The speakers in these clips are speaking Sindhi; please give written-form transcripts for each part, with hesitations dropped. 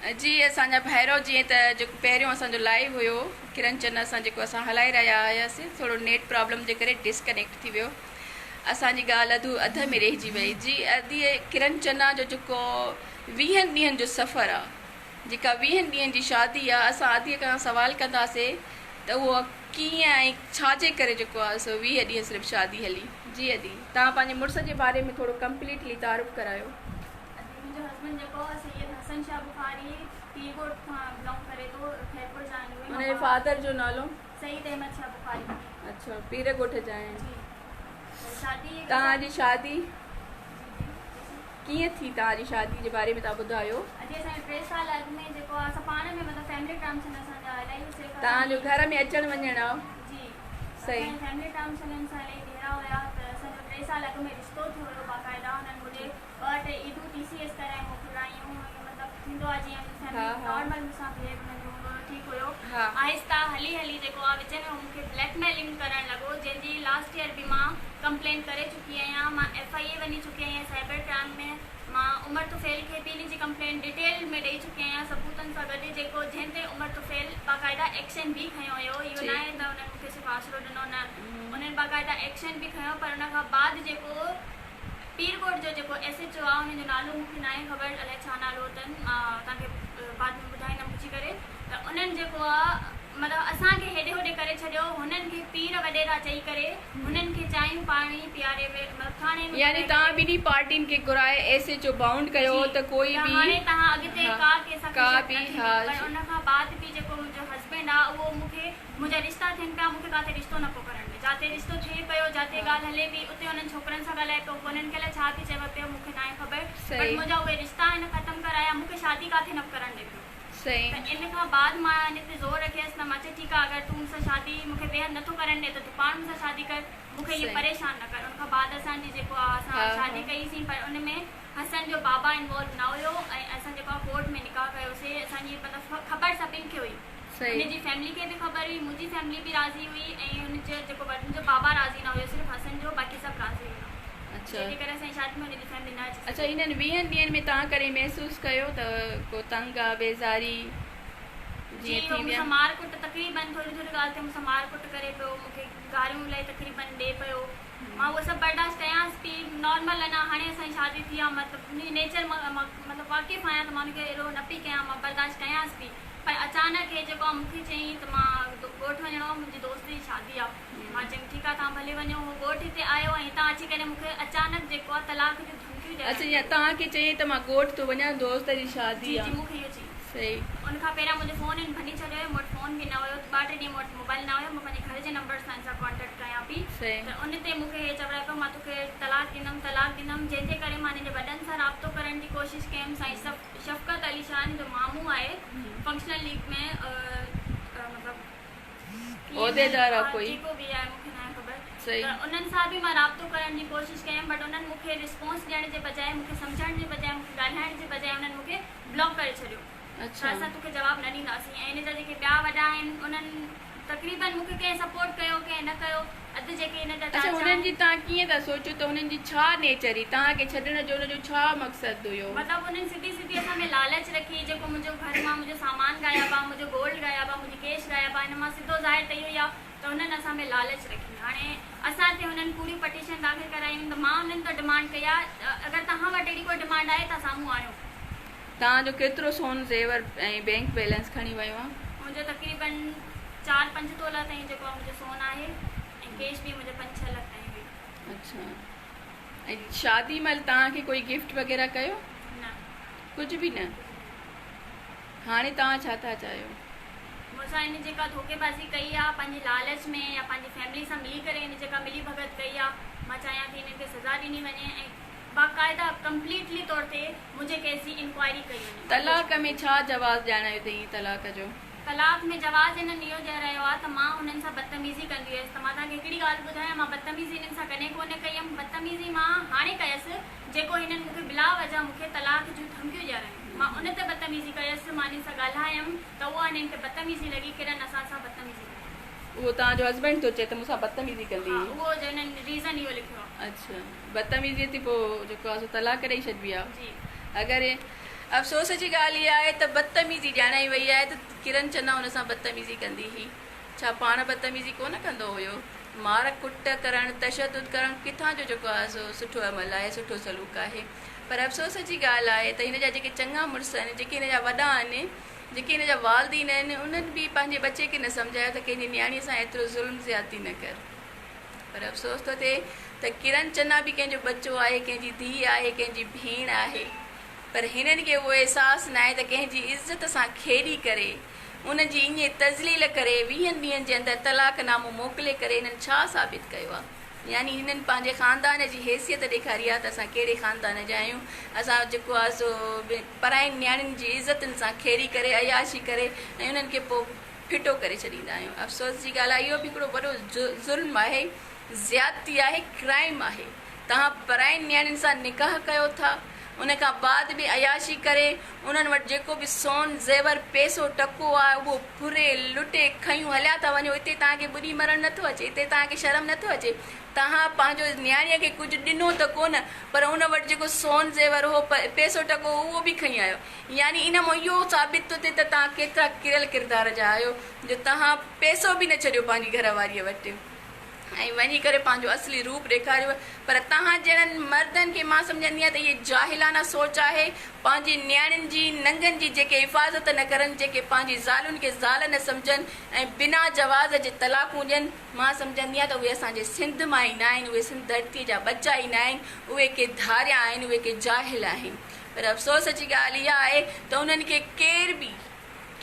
جي اسان جا ڀائرو جيئن ته جيڪو پهريون اسان جو لائيو هيو ڪرن چنا سان جيڪو اسان هلائي رهيا هياسين ٿورو نيٽ پرابلم جي ڪري ڊسڪنيڪٽ ٿي ويو اسان جي ڳالهه اڌ اڌ ۾ رهجي وئي جي ادي ڪرن چنا جو جيڪو ويهن ڏينهن جو سفر آ جيڪا ويهن ڏينهن جي شادي آ اسان ادي کان سوال ڪنداسي ته اهو ڪيئن ۽ ڇا جي ڪري جيڪو آ سو 20 ڏينهن صرف شادي هلي جي ادي توهان پنهنجي مڙس جي باري ۾ ٿورو ڪمپليٽلي تعارف ڪرايو. ادي منهنجو هسبنڊ جيڪو آ سيد حسن شاهه بخاري پير ڳوٺ کان بلانگ ڪري ٿو خيرپور جا آهن اهي ان جي فادر جو نالو؟ سيد احمد شاهه بخاري. اڇا پير ڳوٺ جا آهن. جي شادي توهان جي شادي ڪيئن ٿي توهان جي شادي جي باري ۾ توهان ٻڌايو. ادي اسان جو 3 سال اڳ ۾ جيڪو آ اسان پاڻ ۾ مطلب فيملي ٽرمس آهن اسان جا الاهي صرف توهان جو گهر ۾ اچڻ وڃڻ آ؟ جي صحيح. اسان جا فيملي ٽرمس انهن سان الاهي گهرا هيا ته اسان جو 3 سال اڳ ۾ رشتو ٿيو هيو باقاعده انهن منهنجي ٻه ٽي عيدون ٽي سي ايس ڪرائي موڪلايون ۽ مطلب ٿيندو آ جيئن فيملي نارمل مون سان بيهيو انهن جو هوندو هيو ٺيڪ هيو آهسته هلي هلي جيڪو آ وچ ۾ هو مون کي بليڪ ميلنگ ڪرڻ لڳو جنهن جي لاسٽ ايئر به مان ڪمپلين ڪري چڪي آهيان مان ايف I اي وڃي چڪي آهيان سائبر ڪرائم ۾ مان عمر طفيل کي به ان جي ڪمپلين ڊيٽيل ۾ ڏئي چڪي آهيان ثبوتن سان گڏ جيڪو جنهن تي عمر طفيل باقاعده ايڪشن به کنيو هيو اهو ناهي ته انهن مون کي صرف آسرو ڏنو نه انهن باقاعده ايڪشن به کنيو پر ان کان بعد جيڪو پير ڳوٺ جو جيڪو ايس ايڇ او آ ان جو نالو مون کي ناهي خبر الائي ڇا نالو اٿن مان توهان کي بعد ۾ ٻڌائيندم پڇي ڪري ته انهن جيڪو آ مطلب اسان کي هيڏي هوڏي ڪري ڇڏيو هنن کي پير وڏيرا چئي ڪري هنن کي چانهيون پاڻي پياري مطلب ٿاڻي ۾ يعني گهرائي توهان ڪري ٻنهي پارٽين کي گهرائي ايس ايڇ او بائونڊ ڪيو جي ته ڪوئي ته به هاڻي توهان اڳتي ها ڪا ڪنهن سان ڪا خشونت نه به ٿيندي ها پر ان کان بعد به جيڪو منهنجو هسبينڊ آ اهو مون کي منهنجا رشتا ٿين پيا، مون کي ڪاٿي رشتو نه پيو ڪرڻ ڏي. جاتي رشتو ٿئي پيو، جاتي ڳالهه هلي پئي، اتي انهن ڇوڪرن سان ڳالهائي پيو، انهن کي الائي ڇا ٿي چوي پيو، مون کي ناهي خبر. بٽ منهنجا اهي رشتا هن ختم ڪرايا، مون کي شادي ڪاٿي نه ڪرڻ ڏي پيو. ته ان کان بعد مان هن تي زور رکيس ته مان چيو ٺيڪ آهي اگر تون مون سان شادي مون کي ويهن نه ٿو ڪرڻ ڏي ته تون پاڻ مون سان شادي ڪر، مون کي ائين پريشان نه ڪر. ان کان بعد اسان جي جيڪو آهي اسان شادي ڪئي سين پر ان ۾ حسن جو بابا انوالو نه هيو ۽ اسان جيڪو آهي ڪورٽ ۾ نڪاح ڪيوسي، اسان جي مطلب خبر سڀني کي هئي. هن جي فيملي کي به خبر هئي منهنجي فيملي به راضي هئي ۽ هن جو جيڪو هن جو بابا راضي نه هيو صرف حسن جو باقي سڀ راضي هيا جنهن جي ڪري اسان جي شادي ۾ هن جي فيملي نه اچي اڇا سگهي. انهن ويهن ڏينهن ۾ توهان ڪڏهن محسوس ڪيو ته ڪو تنگ آ بيزاري جي جيئن هو مون ٿيندي آ. سان مار ڪٽ تقريبن ٿوري ٿوري ڳالهه تي مون سان مار ڪٽ ڪري پيو مون کي گاريون الائي تقريبن ڏي پيو مان اهو سڀ برداشت ڪيانس پي نارمل اڃا هاڻي اسان جي شادي ٿي آ مطلب ان جي نيچر مان مطلب واقف آهيان ته مان ان کي اهڙو نه پئي ڪيان مان برداشت ڪيانس پي پر اچانڪ هي جيڪو آ مون کي چيائين ته مان ڳوٺ وڃڻو آ منهنجي دوست جي شادي آ مان چيم ٺيڪ آ توهان ڀلي وڃو هو ڳوٺ هتي آيو ۽ هتان اچي ڪري مون کي اچانڪ جيڪو آ طلاق جون ڌمڪيون ڏيڻ اڇا يا لڳو. توهان کي چيائين ته مان ڳوٺ ٿو وڃان دوست جي شادي جي آ. جي مون کي اهو چيائين. صحيح. ان کان پهريان منهنجو فون هن ڀڃي ڇڏيو هيو مون وٽ فون به نه هيو ٻه ٽي ڏينهن مون وٽ موبائل نه هيو مان پنهنجي گهر جي نمبر سان هن سان ڪانٽيڪٽ ڪيان پي صحيح. ته ان تي مون کي هي چورائي پيو مان توکي طلاق ڏيندم طلاق ڏيندم جنهن جي ڪري مان هن جي وڏن سان رابطو ڪرڻ جي ڪوشش ڪيم سائين سف شفقت علي شاهه هن جو مامو آهي فنڪشنل ليگ ۾ مطلب پي ايم عهديدار آ ڪوئي. جيڪو به آهي مون کي ناهي خبر صحيح. ته انهن سان به مان رابطو ڪرڻ جي ڪوشش ڪيم بٽ انهن مون کي رسپانس ڏيڻ جي بجاء مون کي سمجهڻ جي بجاء مون کي ڳالهائڻ جي بجاء انهن مون کي بلاڪ ڪري ڇڏيو ته اسان توکي جواب نه ڏينداسين ۽ ان جا جيڪي ٻيا وڏا آهن انهن تقريبن مون کي ڪنهن سپورٽ ڪيو ڪنهن نه ڪيو اڌ جيڪي هن جا اڇا چاچا هنن جي آهن. توهان ڪيئن ٿا سوچو ته هنن جي ڇا نيچر هئي توهان کي ڇڏڻ جو ان جو ڇا مقصد هيو. مطلب هنن سڌي سڌي اسان ۾ لالچ رکي جيڪو منهنجو گهر مان منهنجو سامان غائب آ منهنجو گولڊ غائب آ منهنجي ڪيش غائب آ ان مان سڌو ظاهر ته اهو ئي آ ته هنن اسان ۾ لالچ رکي هاڻي اسان تي هنن ڪوڙيون پٽيشن داخل ڪرايون ته مان انهن تان ڊمانڊ ڪئي آ اگر توهان وٽ اهڙي ڪوئي ڊمانڊ آهي ته سامهون آڻيو. توهان جو ڪيترو سون زيور ۽ بينڪ بيلنس کڻي ويو آ؟ منهنجو تقريبن چار پنج تولا تائين جيڪو آ منهنجو سون آهي ۽ ڪيش به منهنجو پنج ڇهه لک تائين هئي. اڇا ۽ شادي مهل توهان کي ڪوئي گفٽ وغيره ڪيو؟ نه. ڪجهه به نه؟ هاڻي توهان ڇا ٿا چاهيو؟ مون سان هن جيڪا ڌوڪيبازي ڪئي آ پنهنجي لالچ ۾ يا پنهنجي فيملي سان ملي ڪري هن جيڪا ملي ڀڳت ڪئي آ مان چاهيان ٿي هنن کي سزا ڏني وڃي ۽ باقاعده ڪمپليٽلي طور تي منهنجي ڪيس جي انڪوائري ڪئي وڃي. طلاق ۾ ڇا جواز ڄاڻايو اٿئين طلاق جو؟ طلاق ۾ جواز هنن اهو ڄاڻايو آهي ته مان هنن سان بدتميزي ڪندي هيس ته مان توهان کي هڪڙي ڳالهه ٻڌايان مان بدتميزي هنن سان ڪڏهن ڪونه ڪئي هيم بدتميزي مان هاڻي ڪيس جيڪو هنن مون کي بلا وجه مون کي طلاق جون ڌمڪيون ڏياريون مان ان تي بدتميزي ڪيس مان هنن سان ڳالهايم ته اها هنن کي بدتميزي لڳي ڪرن اسان سان بدتميزي ڪئي. اهو توهان جو هسبينڊ ٿو چئي ته مون سان بدتميزي ڪندي ها هئي. اهو هنن ريزن اهو لکيو آهي. اڇا. بدتميزيء تي پوء جيڪو آهي سو طلاق ڏئي ڇڏبي آهي. جي. اگر افسوس جي ڳالهه اها آهي ته بدتميزي ڄاڻائي وئي آهي ته ڪرن چنا ان سان بدتميزي ڪندي هئي. ڇا پاڻ بدتميزي ڪونه ڪندو هيو؟ مار ڪٽ ڪرڻ، تشدد ڪرڻ ڪٿان جو جيڪو آهي سو سٺو عمل آهي، سٺو سلوڪ آهي. پر افسوس جي ڳالهه آهي ته هن جا جيڪي چڱا مڙس آهن، جيڪي هن جا وڏا آهن، جيڪي هن جا والدين آهن، انهن به پنهنجي ٻچي کي نه سمجهايو ته ڪنهن جي نياڻيء سان ايترو ظلم زيادتي نه ڪر. پر افسوس ٿو ٿئي ته ڪرن چنا به ڪنهن جو ٻچو آهي، ڪنهن جي ڌيء آهي، ڪنهن جي ڀيڻ آهي. پر هنن کي اهو احساس ناهي ته ڪنهن جي عزت سان کيڏي ڪري، ان جي ائين تذليل ڪري، ويهن ڏينهن جي اندر طلاق نامو موڪلي ڪري هنن ڇا ثابت ڪيو آهي؟ يعني هنن پنهنجي خاندان جي حيثيت ڏيکاري آهي ته اسان ڪهڙي خاندان جا آهيون، اسان جيڪو آهي سو پراين نياڻين جي عزتن سان کيڏي ڪري، عياشي ڪري ۽ انهن کي پوء ڦٽو ڪري ڇڏيندا آهيون. افسوس جي ڳالهه آهي اهو به هڪڙو وڏو ظلم آهي، زيادتي آهي، ڪرائيم آهي. توهان پراين نياڻين سان نڪاح ڪيو ٿا، ان کان بعد به عياشي ڪري انهن وٽ جيڪو به سون، زيور، پئسو، ٽڪو آهي اهو ڦري، لٽي، کنيون هليا ٿا وڃو، اتي توهان کي ٻڏي مرڻ نٿو اچي، اتي توهان کي شرم نٿو اچي. توهان پنهنجو نياڻيء کي ڪجهه ڏنو ته ڪونه پر ان وٽ جيڪو سون زيور هو، پئسو ٽڪو هو اهو به کڻي آيو. يعني ان مان اهو ثابت ٿو ٿئي ته توهان ڪيترا ڪريل ڪردار جا آهيو جو توهان پئسو به نه ڇڏيو پنهنجي گهر واريء وٽ ۽ وڃي ڪري پنهنجو اصلي روپ ڏيکاريو. پر توهان جهڙن مردن کي مان سمجهندي آهيان ته اهي جاهلانه سوچ آهي. پنهنجي نياڻين جي ننگن جي جيڪي حفاظت نه ڪرن، جيڪي پنهنجي زالن کي زال نه سمجهن ۽ بنا جواز جي طلاقون ڏين، مان سمجهندي آهيان ته اهي اسان جي سنڌ مان ئي نه آهن، اهي سنڌ ڌرتيء جا ٻچا ئي نه آهن، اهي ڪي ڌاريا آهن، اهي ڪي جاهل آهن. پر افسوس جي ڳالهه اها آهي ته انهن کي ڪير به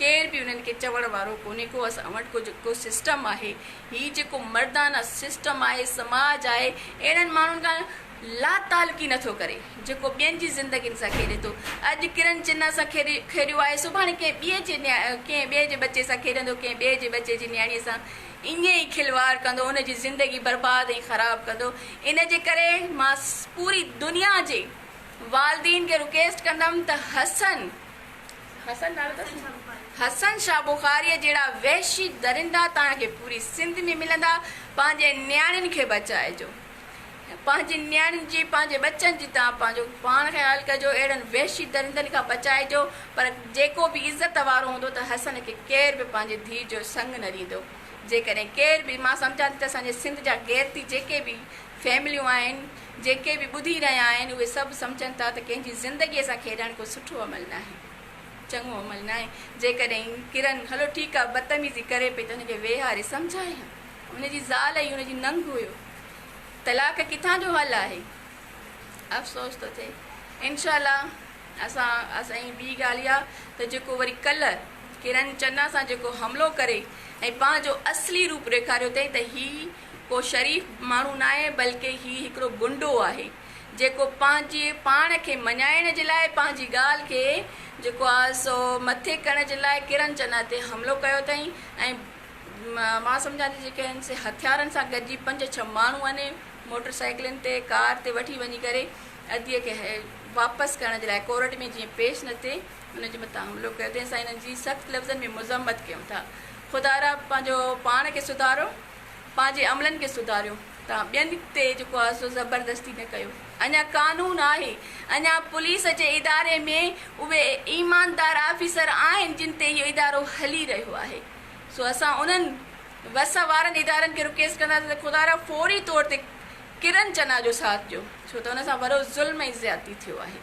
ڪير به انهن کي چوڻ وارو ڪونهي ڪو. اسان وٽ ڪو جيڪو سسٽم آهي، هي جيڪو مردانه سسٽم آهي، سماج آهي، اهڙن ماڻهن کان لاتعلقي نٿو ڪري، جيڪو ٻين جي زندگين سان کيڏي ٿو. اڄ ڪرن چنا سان کيڏيو آهي، سڀاڻي ڪنهن ٻئي جي ڪنهن ٻئي جي ٻچي سان کيڏندو، ڪنهن ٻئي جي ٻچي جي نياڻيء سان ائين ئي کلواڙ ڪندو، ان جي زندگي برباد ۽ خراب ڪندو. ان جي ڪري مان پوري دنيا جي والدين کي رڪويسٽ ڪندم ته حسن، حسن نالو اٿس نه، حسن شاهه بخاريء جهڙا وحشي درندا توهان کي پوري سنڌ ۾ ملندا، پنهنجي نياڻين کي بچائجو. پنهنجي نياڻين جي، پنهنجي ٻچن جي توهان پنهنجو پاڻ خيال ڪجو، اهڙن وحشي درندن کان بچائجو، پر جيڪو به عزت وارو هوندو ته حسن کي ڪير به پنهنجي ڌيء جو سڱ نه ڏيندو. جيڪڏهن ڪير به، مان سمجهان ٿي ته اسان جي سنڌ جا غيرتي جيڪي به فيمليون آهن، جيڪي به ٻڌي رهيا آهن، اهي سڀ سمجهن ٿا ته ڪنهن جي زندگيء سان کيڏڻ ڪو سٺو عمل ناهي، چڱو عمل ناهي. جيڪڏهن ڪرن هلو ٺيڪ آهي بدتميزي ڪري پئي ته هن کي ويهاري سمجهائي ها. هن جي زال ۽ هن جي ننگ هيو. طلاق ڪٿان جو حل آهي؟ افسوس ٿو ٿئي. انشاء الله اسان اسان ۽ ٻي ڳالهه اها ته جيڪو وري ڪلهه ڪرن چنا سان جيڪو حملو ڪري ۽ پنهنجو اصلي روپ ڏيکاريو اٿئي ته هي ڪو شريف ماڻهو ناهي بلڪه هي هڪڙو گنڊو آهي جيڪو پنهنجي پاڻ کي مڃائڻ جي لاء پنهنجي ڳالهه کي جيڪو آهي سو مٿي ڪرڻ جي لاء ڪرن چنا تي حملو ڪيو اٿئي ۽ مان سمجهان ٿي جيڪي آهن سي هٿيارن سان گڏجي پنج ڇهه ماڻهو آهن موٽر سائيڪلن تي ڪار تي وٺي وڃي ڪري اديء کي واپس ڪرڻ جي لاء ڪورٽ ۾ جيئن پيش نه ٿئي ان جي مٿان حملو ڪيو اٿئي. اسان انهن جي سخت لفظن ۾ مذمت ڪيون ٿا. خدارا پنهنجو پاڻ کي سڌارو، پنهنجي عملن کي سڌاريو، توهان ٻين تي جيڪو آهي سو زبردستي نه ڪيو. اڃا قانون آهي، اڃا پوليس جي اداري ۾ اهي ايماندار آفيسر آهن جن تي اهو ادارو هلي رهيو آهي. سو اسان انهن وس وارن ادارن کي رڪويسٽ ڪنداسين ته خدارا فوري طور تي ڪرن چنا جو ساٿ ڏيو ڇو ته ان سان وڏو ظلم ۽ زيادتي ٿيو آهي.